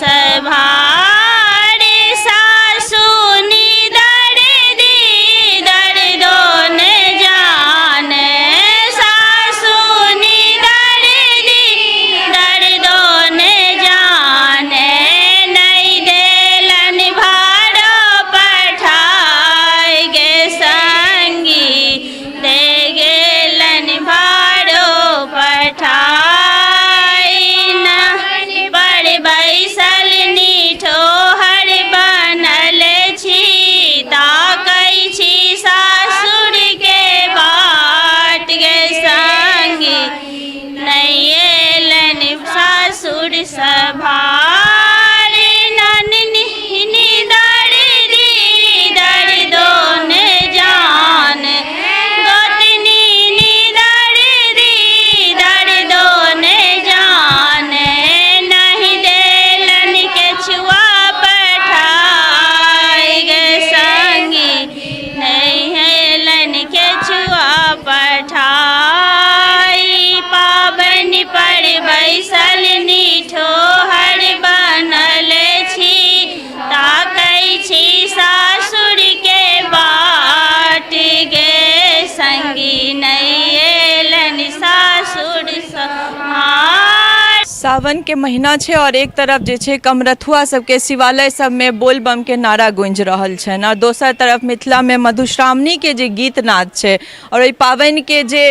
सभारे सासु निदर दीदर दोने जाने सासु निदर दीदर दोने जाने नहि देलन भारो पठाय गे संगी दे गेलन भारो पठाय न बड़ बैसल निठोहर बनल छी ताकै छी सासुर के बाट गे संगी नहि एलन सासुर सभार नननी दर्दी दर्दोन जान गोतनी दर्दी दर्दोन जान नहि देलन केछुआ पठाय गे संगी नहि हेलन केछुआ पठाई पाबनि पर बैसल निठोहर बनल छी ताकै छी सासुर के बाट गे संगी नहि एलन सासुर समार। सावन के महीना छै और एक तरफ जे छै कमरथुआ सबके शिवालय सबमे बोलबम के नारा गूंजि रहल छनि और दोसर तरफ मिथिला मे मधुश्रावणी के जे गीत नाद छै और ओहि पाबनि के जे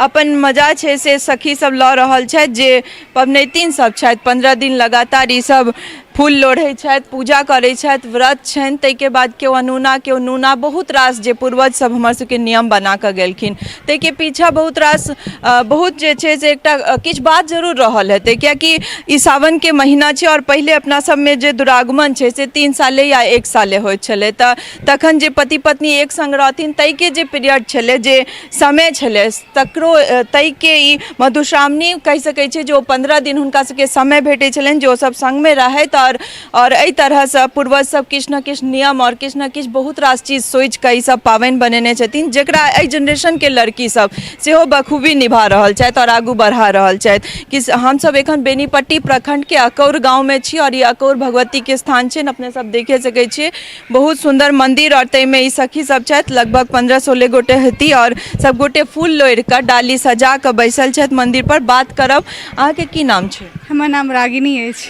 अपन मजा छै से सखी सब लऽ रहल छथि जे पबनैतिन सब छथि 15 दिन लगातार ई सब फूल लोढ़ै छथि पूजा करै छथि व्रत छनि ताहिके बाद केओ अनूना केओ नूना बहुत रास जे पूर्वज सब हमर सबके नियम बना कऽ गेलखिन ताहिके पीछा बहुत रास बहुत जे छै से एकटा किछु बात जरूर रहल हेतै किएकि ई सावनके महीना छै आओर पहिले अपना सबमे जे दुरागमन छै से 3 साले या 1 साले होइत छलै तऽ तखन जे पति पत्नी एक सङ्ग रहथिन ताहिके जे पीरियड छलै जे समय छलै तकरो ताहिके ई मधुश्रावणी कहि सकै छियै जे ओ 15 दिन हुनका सबके समय भेटै छलनि जे ओ सब सङ्गमे रहथि आओर एहि तरहसँ पूर्वज सब किछु ने किछु नियम आओर किछु ने किछु बहुत रास चीज सोचिकऽ ई सब पाबनि बनेने छथिन जकरा एहि जेनरेशनके लड़की सब सेहो बखूबी निभा रहल छथि आओर आगू बढ़ा रहल छथि कि हमसब एखन बेनीपट्टी प्रखण्डके अकौर गाँवमे छी आओर ई अकौर भगवतीके स्थान छनि अपने सब देखे सकै छियै बहुत सुन्दर मंदिर और ताहिमे ई सखी सब छथि लगभग 15-16 गोटे हेती और सब गोटे फूल लोढ़ि कऽ डाली सजा कऽ बैसल छथि मंदिर पर बात करब अहाँके की नाम छै? हमर नाम रागिनी अछि।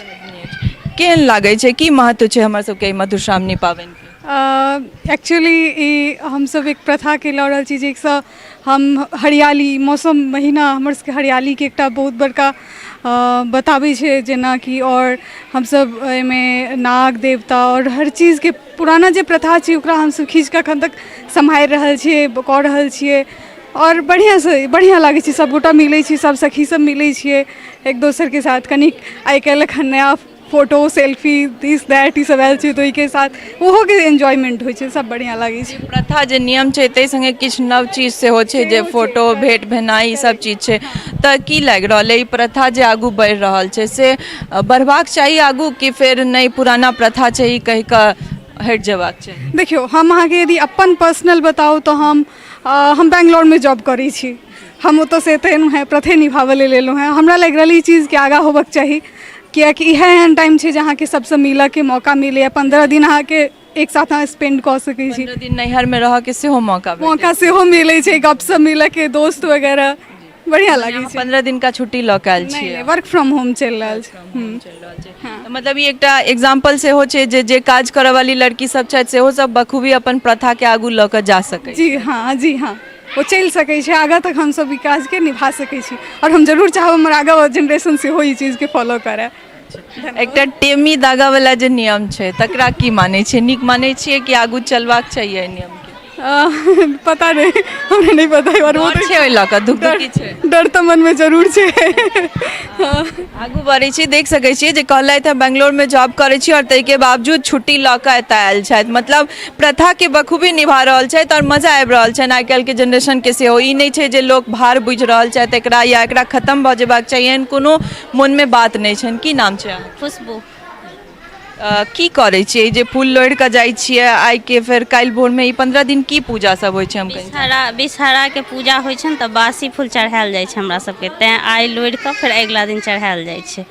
केहन लागै छै की महत्व छै हमर सबके एहि मधुश्रावणी पाबनिके? एक्चुअली ई हमसब एक प्रथाके लऽ रहल छी जाहिसँ हम हरियाली मौसम महीना हमर सबके हरियालीके एकटा बहुत बड़का बताबै छै जेनाकि आओर हमसब एहिमे नाग देवता आओर हर चीजके पुराना जे प्रथा छै ओकरा हमसब खीँचके एखन तक सम्हारि रहल छियै कऽ रहल छियै आओर बढ़िआँसँ बढ़िआँ लागै छै सबगोटा मिलै छी सब सखी सब मिलै छियै एक दोसरके साथ कनिक आइ काल्हि एखन नया फोटो सेल्फी दिस that ई सब आयल छै तऽ ओहिके साथ ओहोके एन्जॉयमेंट होइ छै सब बढ़िआँ लागै छै प्रथा जे नियम छै ताहि सङ्गे किछु नव चीज सेहो छै जे फोटो भेंट भेनाइ ई सब चीज छै तऽ की लागि रहल अइ ई प्रथा जे आगू बढ़ि रहल छै से बढ़बाक चाही आगू कि फेर नहि पुराना प्रथा छै ई कहि कऽ हटि जेबाक चाही? देखियौ हम अहाँके यदि अपन पर्सनल बताउ तऽ हम बैंगलोरमे जॉब करै छी। हम ओतऽसँ एतऽ एलहुँ हेँ प्रथे निभाबऽ लेल एलहुँ हेँ। हमरा लागि रहल ई चीजके आगाँ होबऽके चाही किएकि इएह एहन टाइम छै जे अहाँके सबसँ मिलऽके मौका मिलैए। 15 दिन अहाँके एक साथ अहाँ स्पेंड कऽ सकै छी। 15 दिन नैहरमे रहऽके सेहो मौका भेटै मौका सेहो मिलै छै गपशप मिलऽके दोस्त वगैरह बढ़िआँ लागै छै। 15 दिनका छुट्टी लऽ कऽ आयल छियै? वर्क फ्रॉम होम चलि रहल छै। चलि रहल छै। तऽ मतलब ई एकटा एग्जाम्पल सेहो छै जे जे काज करऽ वाली लड़की सब छथि सेहो सब बखूबी अपन प्रथाके आगू लऽ कऽ जा सकै। जी हाँ जी हाँ ओ चलि सकै छै आगाँ तक हमसब ई काजके निभा सकै छी आओर हम जरूर चाहब हमर आगाँ जेनरेशन सेहो ई चीजके फॉलो करय। एकटा टेमी दागा वाला जे नियम छै तकरा की मानै छियै? नीक मानै छियै कि आगू चलबाक चाही एहि नियमके? पता नहि हमरा नहि पता एहि बारेमे। डर छै ओहि लऽ कऽ धुकधुकी छै? डर तऽ मनमे जरूर छै। आगू बढ़ै छी देख सकै छियै जे कहलथि हँ बेंगलोरमे जॉब करै छी आओर ताहिके बावजूद छुट्टी लऽ कऽ एतऽ आयल छथि मतलब प्रथाके बखूबी निभा रहल छथि आओर मजा आबि रहल छनि आइ काल्हिके जेनरेशनके सेहो ई नहि छै जे लोक भार बुझि रहल छथि एकरा या एकरा खतम भऽ जेबाक चाही एहन कोनो मोनमे बात नहि छनि। की नाम छै अहाँके? खुशबू। की करै छियै ई जे फूल लोढ़ि कऽ जाइ छियै आइके फेर काल्हि भोरमे ई 15 दिन की पूजा सब होइ छै? हम कनि विषहराके पूजा होइ छनि तऽ बासी फूल चढ़ायल जाइ छै हमरा सबके तैँ आइ लोढ़ि कऽ फेर अगिला दिन चढ़ायल जाइ छै।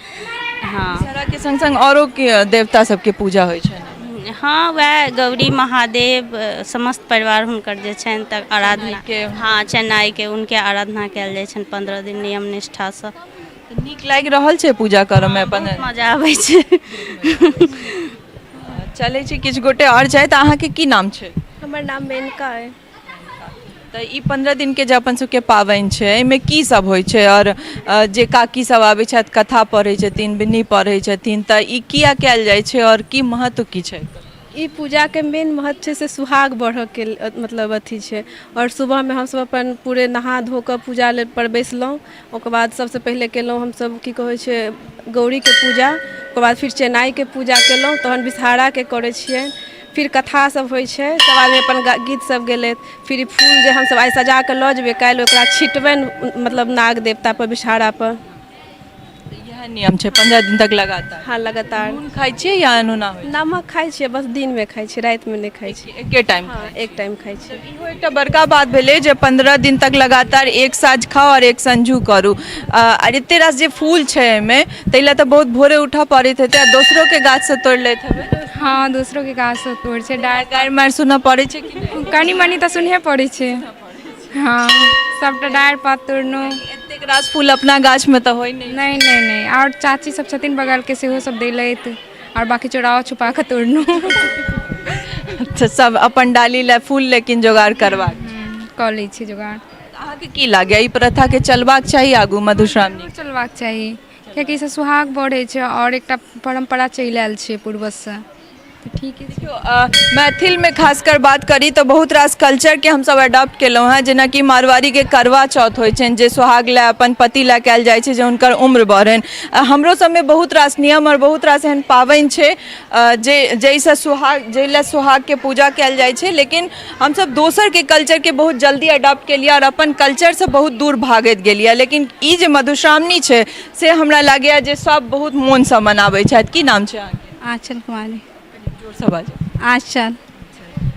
हँ। विषहराके सङ्ग सङ्ग आओरो के देवता सबके पूजा होइ छनि? हँ, वएह गौरी, महादेव, समस्त परिवार हुनकर जे छनि तऽ आराधना के। हँ, चेन्नईके उनके आराधना कयल जाइ छनि 15 दिन नियम निष्ठासँ। तऽ नीक लागि रहल छै पूजा करऽमे अपन? बहुत मजा आबै छै। चलै छी, किछु गोटे आओर छथि। अहाँके की नाम छै? हमर नाम मेनका अइ। तऽ ई 15 दिनके जे अपन सबके पाबनि छै, एहिमे की सब होइ छै? आओर जे काकी सब आबै छथि, कथा पढ़ै छथिन, बिन्नी पढ़ै छथिन, तऽ ई किया कयल जाइ छै आओर की महत्व की छै? ई पूजाके मेन महत्व छै से सुहाग बढ़ऽके मतलब अथी छै। आओर सुबहमे हमसब अपन पूरे नहा धो कऽ पूजा लेल पर बैसलहुँ। ओकर बाद सबसँ पहिले केलहुँ हमसब, की कहै छै, गौरीके पूजा। ओकर बाद फिर चेनाइके पूजा केलहुँ, तहन विषहाराके करै छियै। फिर कथा सब होइ छै, सब आदमी अपन गीत सब गेलथि। फिर ई फूल जे हमसब आइ सजा कऽ लऽ जेबै, काल्हि ओकरा छिटबनि, मतलब नाग देवता पर, विषहारा पर। इएह नियम छै 15 दिन तक लगातार? हँ, लगातार। नून खाइ छियै या अनोना होइ छै? नमक खाइ छियै, बस दिनमे खाइ छियै, रातिमे नहि खाइ छियै। एके टाइम? हँ, एक टाइम खाइ छियै। इहो एकटा बड़का बात भेलै जे 15 दिन तक लगातार एक साँझ खाउ आओर एक संझू करू। आर एते रास जे फूल छै एहिमे, ताहि लए तऽ बहुत भोरे उठऽ पड़ैत हेतै आ दोसरोके गाछसँ तोड़ि लैत हेबै? हँ, दोसरोके गाछसँ तोड़ै छै। डारि गारि मारि सुनऽ पड़ै छै कि नहि? कनि मनि तऽ सुनहे पड़ै छै। हँ, सबटा डारि पात तोड़लहुँ। एतेक रास फूल अपना गाछमे तऽ होइ नहि? नहि नहि नहि। आओर चाची सब छथिन बगलके, सेहो सब देलथि, आओर बाँकी चोराओ छुपा कऽ तोड़लहुँ। अच्छा, सब अपन डाली लए फूल लेकिन जोगाड़ करबाक कऽ लै छी जोगाड़। अहाँके की लागैए, ई प्रथाके चलबाक चाही आगू मधुश्रावणी? चलबाक चाही, कियाकि एहिसँ सुहाग बढ़ै छै आओर एकटा परम्परा चलि आयल छै पूर्वजसँ, तऽ ठीक है। देखियौ, मैथिलमे खासकर बात करी तऽ बहुत रास कल्चरके हमसभ एडॉप्ट केलहुँ हेँ, जेनाकि मारवाड़ीके करवा चौथ होइ छनि, जे सोहाग लए, अपन पति लए कयल जाइ छै, जे हुनकर उम्र बढ़नि। हमरो सबमे बहुत रास नियम आओर बहुत रास एहन पाबनि छै जे जाहिसँ सोहाग, जाहि लए सोहागके पूजा कयल जाइ छै, लेकिन हमसभ दोसरके कल्चरके बहुत जल्दी एडॉप्ट केलियै आओर अपन कल्चरसँ बहुत दूर भागैत गेलियै। लेकिन ई जे मधुश्रावणी छै, से हमरा लागैए जे सभ बहुत मोनसँ मनाबै छथि। की नाम छै अहाँके? आँचल कुमारी। जोरसँ बाजू। आँचल।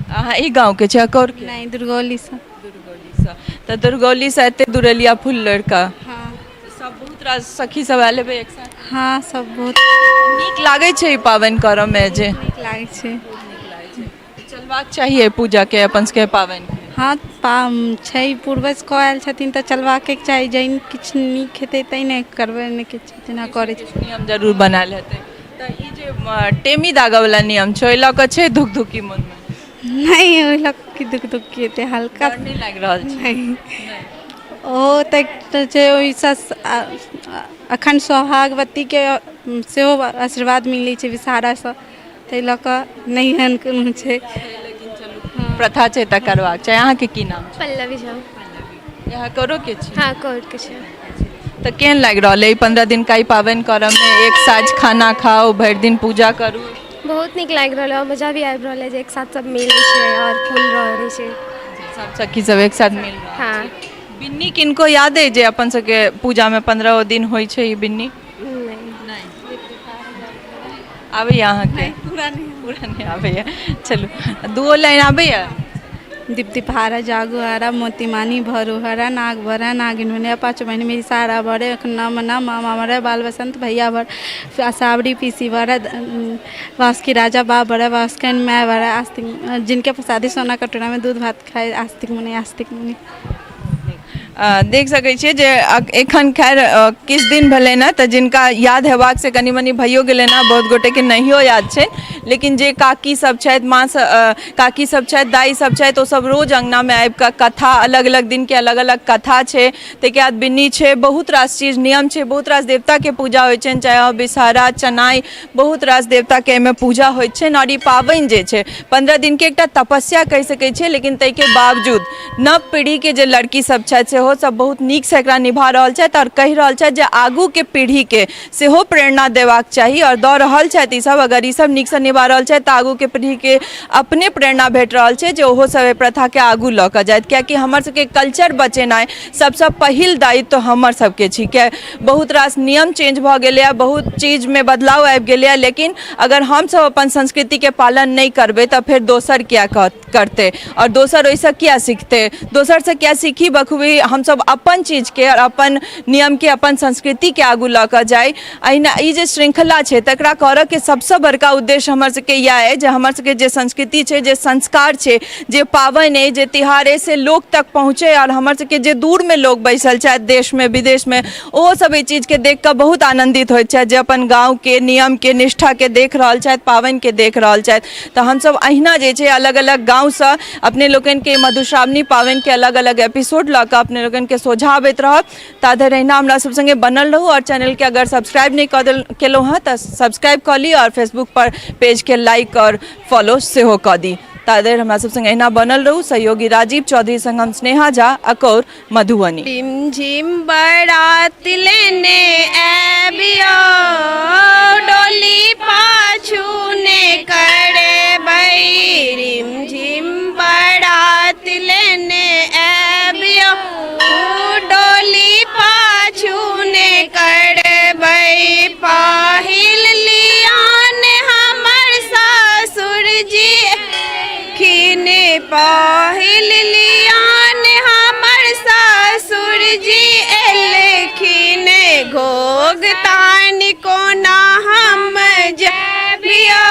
अहाँ ई गाँवके छै अकौरके? नहि, दुर्गौलीसँ। दुर्गौलीसँ। तऽ दुर्गौलीसँ एते दूर एलियै फूल लोढ़ि कऽ? हँ। सब बहुत रास सखी सब आयल हेबै एक साथ? हँ, सब बहुत। नीक लागै छै ई पाबनि करऽमे जे? नीक लागै छै। चलबाक चाही एहि पूजाके, अपन सबके पाबनि? हँ, छै, पूर्वज कऽ आयल छथिन तऽ चलबाके चाही। जहन किछु नीक हेतै तैँ ने करबै, नहि किछु जेना करै छै। किछु नियम जरूर बनायल हेतै। तऽ ई जे टेमी दागऽवला नियम छै, ओहि लऽ कऽ छै धुकधुकी मोनमे? नहि, ओहि लऽ कऽ की धुकधुकी हेतै, हल्का डर नहि लागि रहल छै? नहि, ओ तऽ एकटा छै, ओहिसँ अखन सौभाग्यवतीके सेहो आशीर्वाद मिलै छै विषहारासँ, ताहि लऽ कऽ नहि एहन कोनो छै। प्रथा छै तऽ करबाक चाही। अहाँके की नाम छै? पल्लवी झा। यहाँ करो के छी? हँ, कोर्ट के छै। तऽ केहन लागि रहल अइ 15 दिनका ई पाबनि करऽमे, एक साँझ खाना खाउ, भरि दिन पूजा करू? बहुत नीक लागि रहल है आओर मजा भी आबि रहल है जे एक साथ सब मिलै छै आओर फूल रहै छै। सब सखी सब एक साथ मिल रहल हँ छै। बिन्नी किनको याद अइ जे अपन सबके पूजामे 15 दिन होइ छै ई बिन्नी? नहि। आबैया अहाँके? पूरा नहि। पूरा नहि आबैया। चलू, दूओ लाइन आबैया? दीप दीपहारा जागो हारा मोती मानी भरू हरा नाग भरा नागिन बने पाँच बहिन मेरी सारा भरे न मना मामा भरे बाल बसंत भैया भर सावरी पीसी भरे बासुकी राजा बाप भरे बासुकन माय भरे आस्तिक जिनके प्रसादी सोना कटोरा में दूध भात खाए आस्तिक मुनि आस्तिक मुनि। देख सकै छियै जे एखन खैर किछु दिन भेलै ने, तऽ जिनका याद हेबाक से कनि मनि भइयो गेलै ने, बहुत गोटेके नहियो याद छै, लेकिन जे काकी सब छथि, माँ सब, काकी सब छथि, दाइ सब छथि, ओ सब रोज अङ्गनामे आबि कऽ कथा, अलग अलग दिनके अलग अलग कथा छै, ताहिके बाद बिन्नी छै, बहुत रास चीज नियम छै, बहुत रास देवताके पूजा होइ छनि, चाहे ओ विषहरा, चनाइ, बहुत रास देवताके एहिमे पूजा होइ छनि। आओर ई पाबनि जे छै 15 दिनके एकटा तपस्या कहि सकै छियै, लेकिन ताहिके बावजूद नव पीढ़ीके जे लड़की सब छथि, सेहो सब बहुत नीकसँ एकरा निभा रहल छथि आओर कहि रहल छथि जे आगूके पीढ़ीके सेहो प्रेरणा देबाक चाही, आओर दऽ रहल छथि ईसब। अगर ईसब नीकसँ निभा रहल छथि तऽ आगूके पीढ़ीके अपने प्रेरणा भेट रहल छै जे ओहो सब एहि प्रथाके आगू लऽ कऽ जाथि, कियाकि हमर सबके कल्चर बचेनाइ सबसँ पहिल दायित्व हमर सबके छी। किया बहुत रास नियम चेंज भऽ गेलैए, बहुत चीजमे बदलाव आबि गेलैए, लेकिन अगर हमसब अपन संस्कृतिके पालन नहि करबै तऽ फेर दोसर किया करतै आओर दोसर ओहिसँ किया सिखतै? दोसरसँ किया सीखी बखूबी हम। हमसभ अपन चीजके आओर अपन नियमके, अपन संस्कृतिके आगू लऽ कऽ जाइ। अहिना ई जे श्रृङ्खला छै तकरा करऽके सबसँ बड़का उद्देश्य हमर सबके इएह अइ जे हमर सबके जे संस्कृति छै, जे संस्कार छै, जे पाबनि अइ, जे तिहार अइ, से लोक तक पहुँचै आओर हमर सबके जे दूरमे लोक बैसल छथि, देशमे विदेशमे, ओहो सब एहि चीजके देख कऽ बहुत आनन्दित होइत छथि जे अपन गाँवके नियमके निष्ठाके देख रहल छथि, पाबनिके देख रहल छथि। तऽ हमसब अहिना जे छै अलग अलग गाँवसँ अपने लोकनिके मधुश्रावणी पाबनिके अलग अलग एपिसोड लऽ कऽ अपने लोकनिके सोझाँ अबैत रहब। ता धरि अहिना हमरा सब सङ्गे बनल रहू आओर चैनलके अगर सब्सक्राइब नहि कऽ देल केलहुँ हँ तऽ सब्सक्राइब कऽ ली आओर फेसबुक पर पेजके लाइक आओर फॉलो सेहो कऽ दी। ता धरि हमरा सब सङ्गे अहिना बनल रहू। सहयोगी राजीव चौधरी सङ्ग हम स्नेहा झा, अकौर, मधुबनी। रिमझिम बरात लेने आबियो, डोली पाछू ने करबै। रिमझिम बरात लेने आबियो, डोली पाछू ने करबै। पहिल लियान हमर ससुर जी खिन, पहिल लियान हमर ससुर जी एलखिन, घोघ तानि कोना हम जबियो,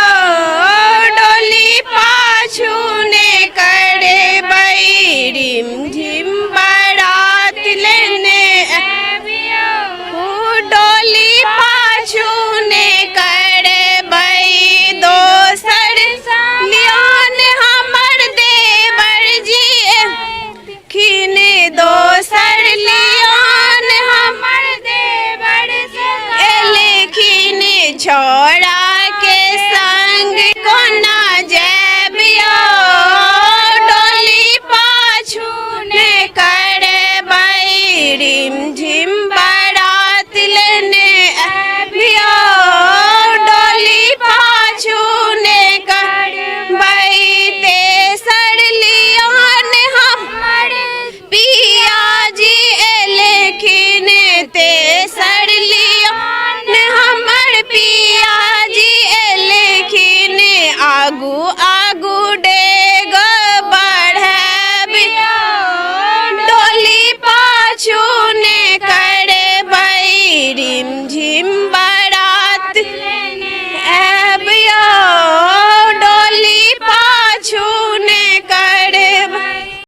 डोली पाछू ने करबै। रिमझिम बारात लेने डोली पाछू ने करबै। दोसर लियान हमर देवर जी खिन, दोसर लियान हमर देवर एलखिन, छोड़ा